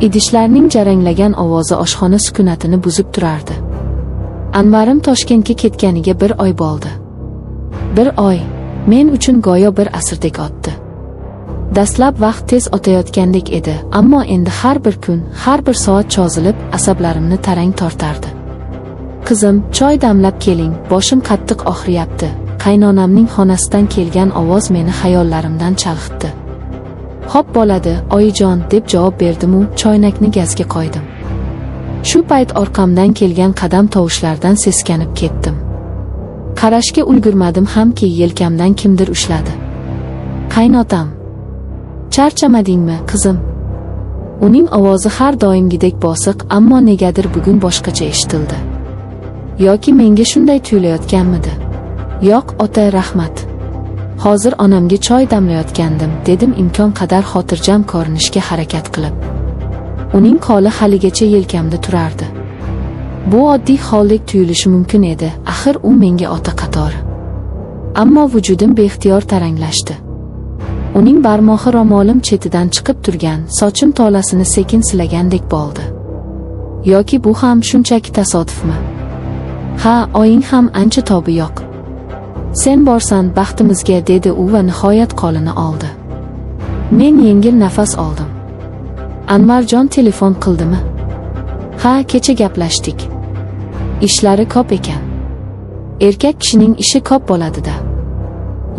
Idishlarning jaranglagan ovozi oshxona sukunatini buzib turardi. Anvarim Toshkentga ketganiga bir oy bo'ldi. Bir oy men uchun go'yo bir asrdek o'tdi. Dastlab vaqt tez o'tayotgandek edi, ammo endi har bir kun, har bir soat cho'zilib, asablarimni tarang tortardi. "Qizim, choy damlab keling, boshim qattiq og'riyapti." Qaynonamning xonasidan kelgan ovoz meni xayollarimdan chalg'itdi. "Xo'p bo'ladi, oyijon", deb javob berdim-u, choynakni gazga qo'ydim. Shu payt orqamdan kelgan qadam tovushlaridan seskanib ketdim. Qarashga ulgurmadim hamki, yelkamdan kimdir ushladi. Qaynotam. "Charchamadingmi, qizim?" Uning ovozi har doimgidek bosiq, ammo negadir bugun boshqacha eshitildi. Yoki menga shunday tuyulayotganmidi? "Yo'q, ota, rahmat. Hozir onamga choy damlayotgandim", dedim imkon qadar xotirjam ko'rinishga harakat qilib. Uning qo'li haligacha yelkamda turardi. Bu oddiy holdek tuyulishi mumkin edi, axir u menga ota qatori. Ammo vujudim beixtiyor taranglashdi. Uning barmog'i ro'molim chetidan chiqib turgan sochim tolasini sekin silagandek bo'ldi. Yoki bu ham shunchaki tasodifmi? "Ha, oying ham ancha tobi yo'q. Sen borsan baxtimizga", dedi u va nihoyat qo'lini oldi. Men yengil nafas oldim. "Anvarjon telefon qildimi?" "Ha, kecha gaplashdik. Ishlari ko'p ekan. Erkak kishining ishi ko'p bo'ladi-da.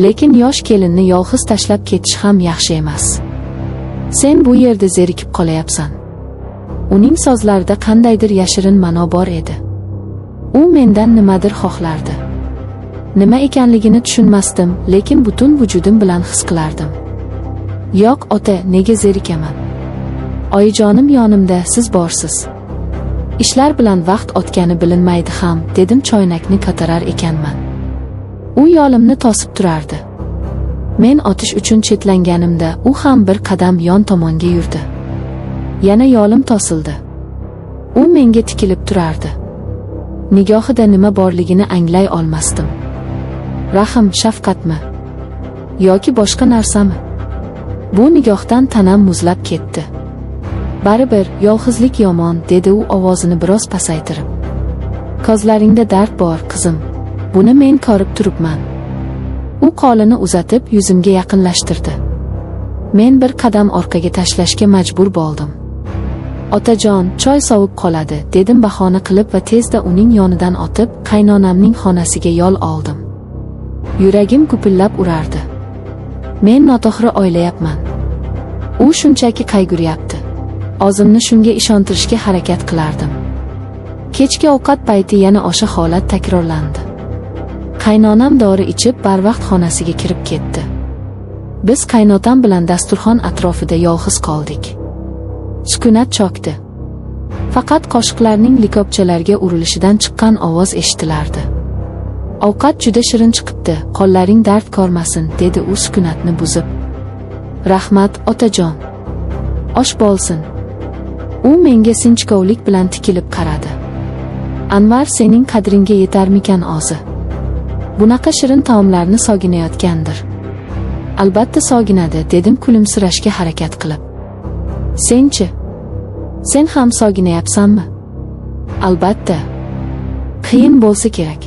Lekin yosh kelinni yolg'iz tashlab ketish ham yaxshi emas. Sen bu yerda zerikib qolayapsan." Uning so'zlarida qandaydir yashirin ma'no bor edi. U mendan nimadir xohlardi. Nima ekanligini tushunmasdim, lekin butun vujudim bilan his qilardim. "Yo'q, ota, nega zerikaman? Oyijonim yonimda, siz borsiz. Ishlar bilan vaqt o'tgani bilinmaydi ham", dedim choynakni ko'tarar ekanman. U yo'limni to'sib turardi. Men o'tish uchun chetlanganimda u ham bir qadam yon tomonga yurdi. Yana yo'lim to'sildi. U menga tikilib turardi. Nigohida nima borligini anglay olmasdim. Rahm, shafqatmi? Yoki boshqa narsami? Bu nigohdan tanam muzlab ketdi. "Baribir yolg'izlik yomon", dedi u ovozini biroz pasaytirib. "Ko'zlaringda dard bor, qizim. Buni men ko'rib turibman." U qo'lini uzatib yuzimga yaqinlashtirdi. Men bir qadam orqaga tashlashga majbur bo'ldim. "Otajon, choy sovib qoladi", dedim bahona qilib va tezda uning yonidan o'tib, qaynonamning xonasiga yo'l oldim. Yuragim gupillab urardi. Men noto'g'ri o'ylayapman. U shunchaki qayg'uryapti. O'zimni shunga ishontirishga harakat qilardim. Kechki ovqat payti yana o'sha holat takrorlandi. Qaynonam dori ichib barvaqt xonasiga kirib ketdi. Biz qaynotam bilan dasturxon atrofida yolg'iz qoldik. Sukunat cho'kdi. Faqat qoshiqlarning likopchalarga urilishidan chiqqan ovoz eshitilardi. "Ovqat juda shirin chiqibdi, qo'llaring dard ko'rmasin", dedi u sukunatni buzib. "Rahmat, otajon. Osh bo'lsin." U menga sinchkovlik bilan tikilib qaradi. "Anvar sening qadringga yetarmikan o'zi? Bunaqa shirin taomlarni soginayotgandir." "Albatta soginadi", dedim kulimsirashga harakat qilib. "Senchi? Sen ham soginayapsanmi?" "Albatta. Qiyin bo'lsa kerak.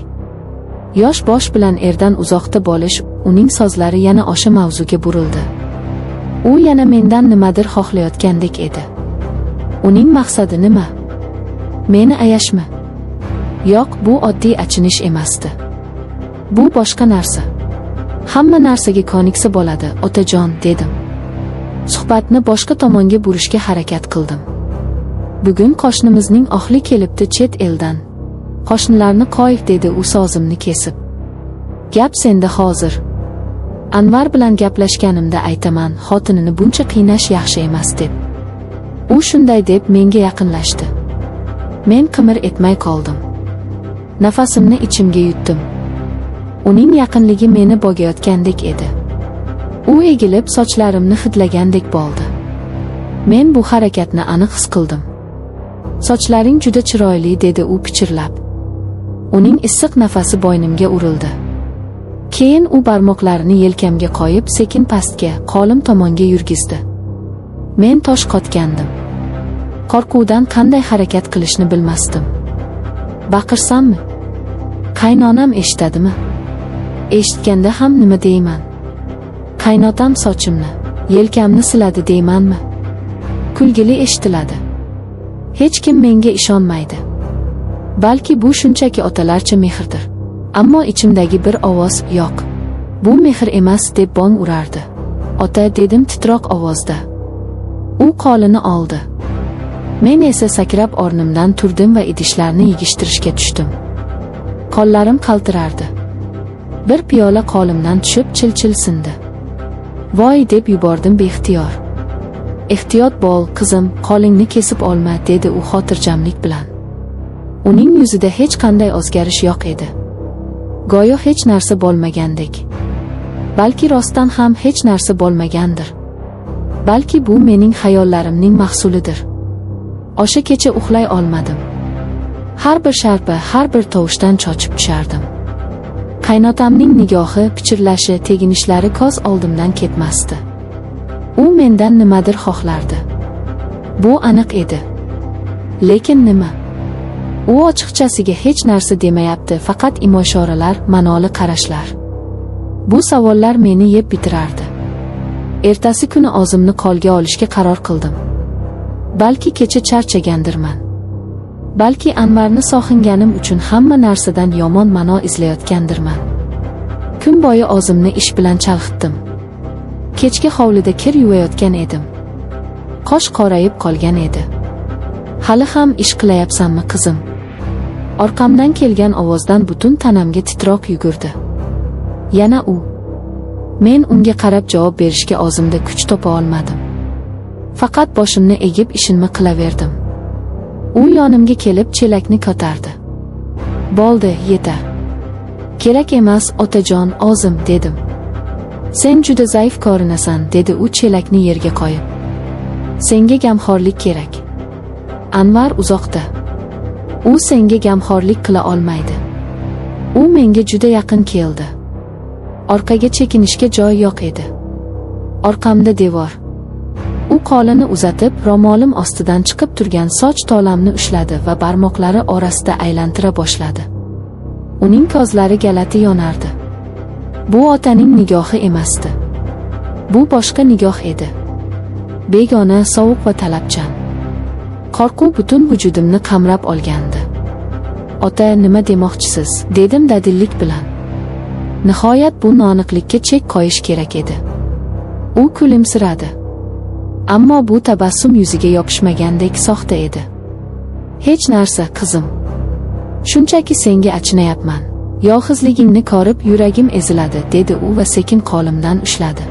Yosh bosh bilan erdan uzoqda bo'lish." Uning so'zlari yana o'sha mavzuga burildi. U yana mendan nimadir xohlayotgandek edi. Uning maqsadi nima? Meni ayashmi? Yo'q, bu oddiy achinish emasdi. Bu boshqa narsa. "Hamma narsaga ko'niksa bo'ladi, otajon", dedim. Suhbatni boshqa tomonga burishga harakat qildim. "Bugun qo'shnimizning o'g'li kelibdi chet eldan. Qo'shnilarni qo'y", dedi u so'zimni kesib. "Gap senda hozir. Anvar bilan gaplashganimda aytaman, xotinini buncha qiynash yaxshi emas deb." U shunday deb menga yaqinlashdi. Men qimir etmay qoldim. Nafasimni ichimga yutdim. Uning yaqinligi meni bo'gayotgandek edi. U egilib sochlarimni hidlagandek bo'ldi. Men bu harakatni aniq his qildim. "Sochlaring juda chiroyli", dedi u pichirlab. Uning issiq nafasi bo'ynimga urildi. Keyin u barmoqlarini yelkamga qo'yib, sekin pastga, qo'lim tomonga yurgizdi. Men tosh qotgandim. Qo'rquvdan qanday harakat qilishni bilmasdim. Baqirsammi? Qaynonam eshitadimi? Eshitganda ham nima deyman? Qaynotam sochimni, yelkamni siladi deymanmi? Kulgili eshitiladi. Hech kim menga ishonmaydi. Balki bu shunchaki otalarcha mehrdir. Ammo ichimdagi bir ovoz yo'q. Bu mehr emas deb bong urardi. Ota, dedim titroq ovozda. U qo'lini oldi. Men esa sakrab o'rnimdan turdim va idishlarni yig'ishtirishga tushdim. Qo'llarim qaltirardi. Bir piyola qo'limdan tushib chil-chil sindi. Voy, deb yubordim beixtiyor. Ehtiyot bo'l, qizim, qo'lingni kesib olma, dedi u xotirjamlik bilan. Uning yuzida hech qanday o'zgarish yo'q edi. Go'yo hech narsa bo'lmagandek. Balki rostdan ham hech narsa bo'lmagandir. Balki bu mening xayollarimning mahsulidir. O'sha kecha uxlay olmadim. Har bir sharpa, har bir tovushdan cho'chib tushardim. Qaynotamning nigohi, pichirlashi, teginishlari ko'z oldimdan ketmasdi. U mendan nimadir xohlardi. Bu aniq edi. Lekin nima? U ochiqchasiga hech narsa demayapti, faqat imo-ishoralar, ma'noli qarashlar. Bu savollar meni yeb bitirardi. Ertasi kuni o'zimni qo'lga olishga qaror qildim. Balki kecha charchagandirman. Balki Anvarni sog'inganim uchun hamma narsadan yomon ma'no izlayotgandirman. Kun bo'yi o'zimni ish bilan chalg'itdim. Kechki hovlida kir yuvayotgan edim. Qosh qorayib qolgan edi. Hali ham ish qilayapsanmi, qizim? Orqamdan kelgan ovozdan butun tanamga titroq yugurdi. Yana u. Men unga qarab javob berishga o'zimda kuch topa olmadim. Faqat boshimni egib ishimni qilaverdim. U yonimga kelib chelakni ko'tardi. Bo'ldi, yetar. Kerak emas, otajon, o'zim, dedim. Sen juda zaif ko'rinasan, dedi u chelakni yerga qo'yib. Senga g'amxo'rlik kerak. Anvar uzoqda. U senga g'amxo'rlik qila olmaydi. U menga juda yaqin keldi. Orqaga chekinishga joy yo'q edi. Orqamda devor. U qo'lini uzatib, ro'molim ostidan chiqib turgan soch tolamni ushladi va barmoqlari orasida aylantira boshladi. Uning ko'zlari g'alati yonardi. Bu otaning nigohi emasdi. Bu boshqa nigoh edi. Begona, sovuq va talabchan. Qo'rquv butun vujudimni qamrab olgandi. Ota, nima demoqchisiz? Dedim dadillik bilan. Nihoyat bu noaniqlikka chek qo'yish kerak edi. U kulimsiradi. Ammo bu tabassum yuziga yopishmagandek soxta edi. Hech narsa, qizim. Shunchaki senga achinayapman. Yolg'izligingni ko'rib yuragim eziladi, dedi u va sekin qo'limdan ushladi.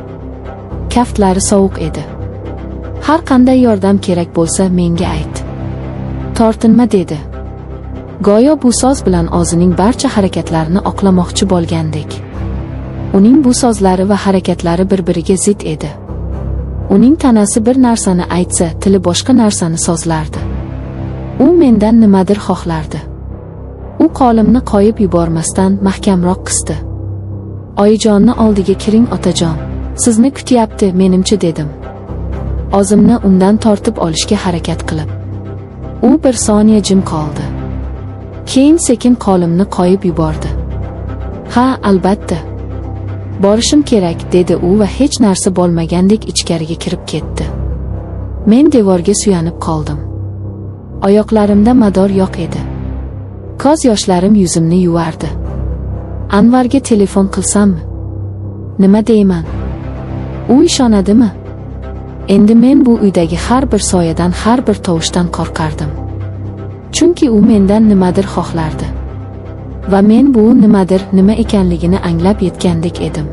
Kaftlari sovuq edi. Har qanday yordam kerak bo'lsa, menga ayt. Tortinma, dedi. Go'yo bu so'z bilan o'zining barcha harakatlarini oqlamoqchi bo'lgandek. Uning bu so'zlari va harakatlari bir-biriga zid edi. Uning tanasi bir narsani aytsa, tili boshqa narsani so'zlardi. U mendan nimadir xohlardi. U qo'limni qo'yib yubormasdan mahkamroq qisdi. Oyijonni oldiga kiring, otajon. Sizni kutyapti, menimcha, dedim. O'zimni undan tortib olishga harakat qilib. U bir soniya jim qoldi. Keyin sekin qo'limni qo'yib yubordi. Ha, albatta. Borishim kerak, dedi u va hech narsa bo'lmagandek ichkariga kirib ketdi. Men devorga suyanib qoldim. Oyoqlarimda mador yo'q edi. Ko'z yoshlarim yuzimni yuvardi. Anvarga telefon qilsammi? Nima deyman? U ishonadimi? Endi men bu uydagi har bir soyadan, har bir tovushdan qo'rqardim. Chunki u mendan nimadir xohlardi. Va men bu nimadir nima ekanligini anglab yetgandek edim.